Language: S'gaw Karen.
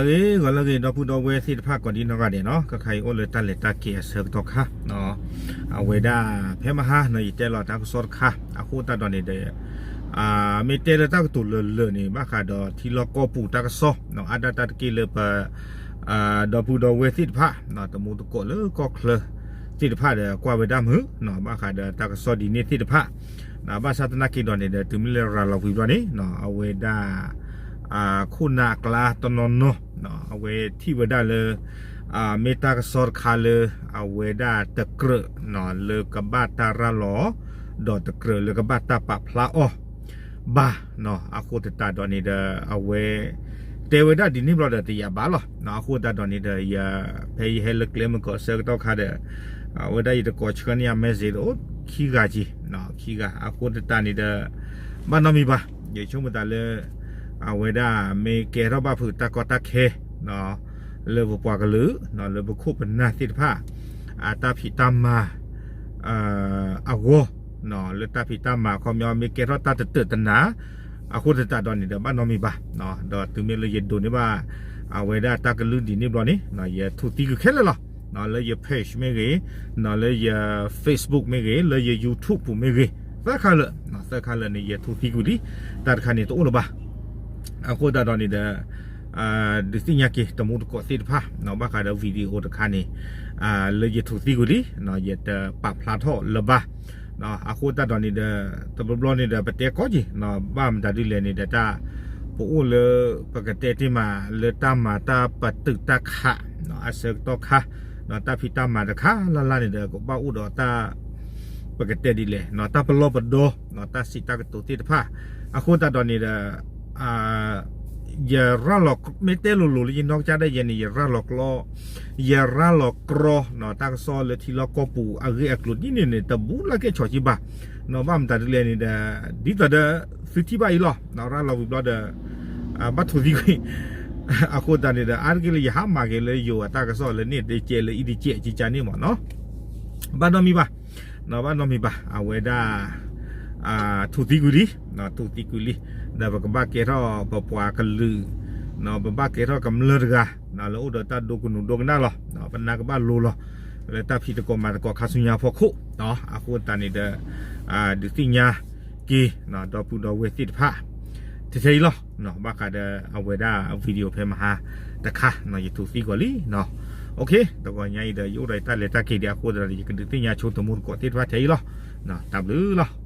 ဂ့ၤဂီၤလၢအဂ့ၤ ဒီပုၢ်ဒီဝဲၢ်သ့ၣ်တဖၣ် ကိးဒံနီၢ်ဂၤဒဲးနီၤ, ခဲခါအံၤအိၣ်လၢတၢ်လဲၤတၢ်က့ၤအဆၢကတီၢ်ခါ, အဝဲဒၣ် ဖဲမဟါနီၤ ယတဲလီၤတၢ်ကစီၣ်တခါ အဃိသတးဒီးန့ၣ်ဒီး မ့ၢ်တဲလၢတၢ်ကတိၤလၢာ်လၢာ်န့ၣ် ဘၣ်ဃးဒီးထံလီၢ်ကီၢ်ပူၤတၢ်ကစီၣ် အါဒၣ်တၢ်တက့ၢ်လၢပ ဒီပုၢ်ဒီဝဲၢ်သ့ၣ်တဖၣ် တမူတကိးလၢကီၢ်ချၢသ့ၣ်တဖၣ်ဒီး ကွၢ်ဝဲဒၣ်မုာ် ဘၣ်ဃးဒီးတၢ်ကစီၣ်ဒ်န့ၣ်သ့ၣ်တဖၣ်, ဘၣ်ဆၣ်သနာ်က့ဒီးန့ၣ်ဒီး တုၤမ့ၢ်လၢရၤလီၤဝံၤဘျီန့ၣ် အဝဲဒၣ် ခိၣ်နၢ်အကျါတနီၤနီၤ အဝဲထံၣ်ဝဲဒၣ်လၢ မ့ၢ်တၢ်ကစီၣ်တခါလၢ အဝဲဒၣ်တကြၢးလၢကဘၣ်တၢ်ရၤလီၤ ဒီးတကြၢးလၢကဘၣ်တၢ်ပာ်ဖျါအီၤဘၣ်, အဃိသတးဒီးန့ၣ်ဒီး အဝဲ တဲဝဲဒၣ်ဒ်န့ၣ်ဘျီဒီးတယာ်ဘၣ်လီၤ. အဃိသတးဒီးန့ၣ်ဒီး ယ ဖဲယဟဲလၢကျဲမုၢ်ကီးအဆၢကတီၢ်ခါဒီး အဝဲဒၣ်ယတကိးဆှၢန့ၢ်ယ message အိၣ်ခံဂၤက့ၤ, ခံဂၤ အဃိသတးန့ၣ်ဒီး ဘၣ်နီတမံၤဘၣ်, ယဆိကမိၣ်သးလၢ အဝဲဒၣ်မ့ၢ်ကဲထီၣ်ဘၣ်ဖုးတၢ်ကီတၢ်ခဲ လၢပပှၤကလုာ် လၢပခိၣ်ပနၢ်သ့ၣ်တဖၣ် အတၢ်ဖံးတၢ်မၤ အဂီၢ် လၢတၢ်ဖံးတၢ်မၤအခီပညီ မ့ၢ်ကဲထီၣ်တၢ်တတၢာ်တနၤ အဃိသတးဒီးန့ၣ်ဒီး ဘၣ်နီတမံၤဘၣ်, ဒီးတုၤမ့ၢ်လၢယဒိးန့ၢ်ဘၣ် အဝဲဒၣ်တၢ်ကလုၢ်ဒ်န့ၣ်ဘျီန့ၣ် ယထူးသံကွံာ်ခဲလၢာ်လီၤ. လၢယ page မ့ၢ်ဂ့ၤ, လၢယ Facebook မ့ၢ်ဂ့ၤ, လၢယ YouTube ပူၤမ့ၢ်ဂ့ၤ, သၢခါလၢာ်, သၢခါလၢာ်န့ၣ် ယထူးသံကွံာ်လံ, တၢ်တခါန့ၣ်တအိၣ်လၢၤဘၣ်. အဃိသတးဒီးန့ၣ်ဒီး ဒုးသ့ၣ်ညါက့ၤ တမူတကိးသ့ၣ်တဖၣ် ဘၣ်ဃးဒီး video တခါန့ၣ် လၢယထူးသံကွံာ်လံ, ယတပာ်ဖျါထီၣ်လၢၤဘၣ်. အဃိသတးဒီးန့ၣ်ဒီး တဘျီဘျီန့ၣ်ဒီး ပတဲကီက့ၤ ဘၣ်မတၤဒ်လဲၣ်န့ၣ်ဒီး တၢ် ပအိၣ်လၢ ပကတဲတ့ၢ်မး လၢတၢ်မၤတၢ်ပတုာ်တၢ်ခး အဆၢကတီၢ်ခါ တၢ်ဖံးတၢ်မၤတခါလၢ်လၢ်န့ၣ်ဒီး ကဘၣ်အိၣ်ဒီးတၢ် ပကတဲဒ်လဲၣ် တၢ်ပလီၢ်ပဒီ တၢ်စံးတၢ်ကတိၤသ့ၣ်တဖၣ် အဃိသတးဒီးန့ၣ်ဒီး ယရၤလီၤ မ့ၢ်တဲလိၤလိၤလၢယနီၢ်ကစၢ်ဒၣ်ယဲန့ၣ် ယရၤလီၤကျီ ယရၤလီၤကြီ တၢ်ကစီၣ်လၢထံလီၢ်ကီၢ်ပူၤအဂ့ၢ်အကျိၤဒ်န့ၣ်န့ၣ် တဘူးလၢကဲၣ်ဆိးက့ဘၣ်, ဘၣ်မတၤဒ်လဲၣ်န့ၣ်ဒီး ဒ်သိးဒီး သုထံၣ်ဘၣ်အံၤလီၤ ရၤလီၤဝံၤဘျီဒီး ဘၣ်ထူးသံကွံာ် အဃိသတးန့ၣ်ဒီး အါတက့ၢ်လၢယဟးမၤက့ၤလၢယိၤအတၢ်ကစီၣ်လၢန့ၣ်တကဲးလၢအံၤတကဲး ကကန့ၣ်မ့ၢ်နီၤ ဘၣ်နီတမံၤဘၣ်, ဘၣ်နီတမံၤဘၣ် အဝဲဒၣ် ထူးသံကွံာ်လံ, ထူးသံကွံာ်လံ, ဒီးပကဘၣ်ကဲထီၣ်ပပှၤကလုာ်, ပဘၣ်ကဲထီၣ်ကမျၢၢ်တဂၤ လၢအိၣ်ဒီးတၢ်ဒိကနူၤဒိကနၣ်လီၤ, ပနၢ်ကဘၣ်လိၤလီၤ, လၢတၢ်ဖံးသကိးမၤသကိးခါဆူညါအဖီခိၣ်, အဃိသတးန့ၣ်ဒီး ဒုးသ့ၣ်ညါက့ၤ ဒီပုၢ်ဒီဝဲၢ်သ့ၣ်တဖၣ် ထဲထဲအံၤလီၤ, ဘၣ်ဃးဒီးအဝဲဒၣ် video ဖဲမဟါတခါ ယထူးသံကွံာ်လံ, တဂီၤညါအံၤဒီး ယအိၣ်ဒီးယတၢ်လဲၤတၢ်က့ၤဒံးအဃိသတးဒီး ယကဒုးသ့ၣ်ညါဆိတမူတကိးသ့ၣ်တဖၣ်ထဲအံၤလီၤ, တၢ်ဘျုးလီၤ.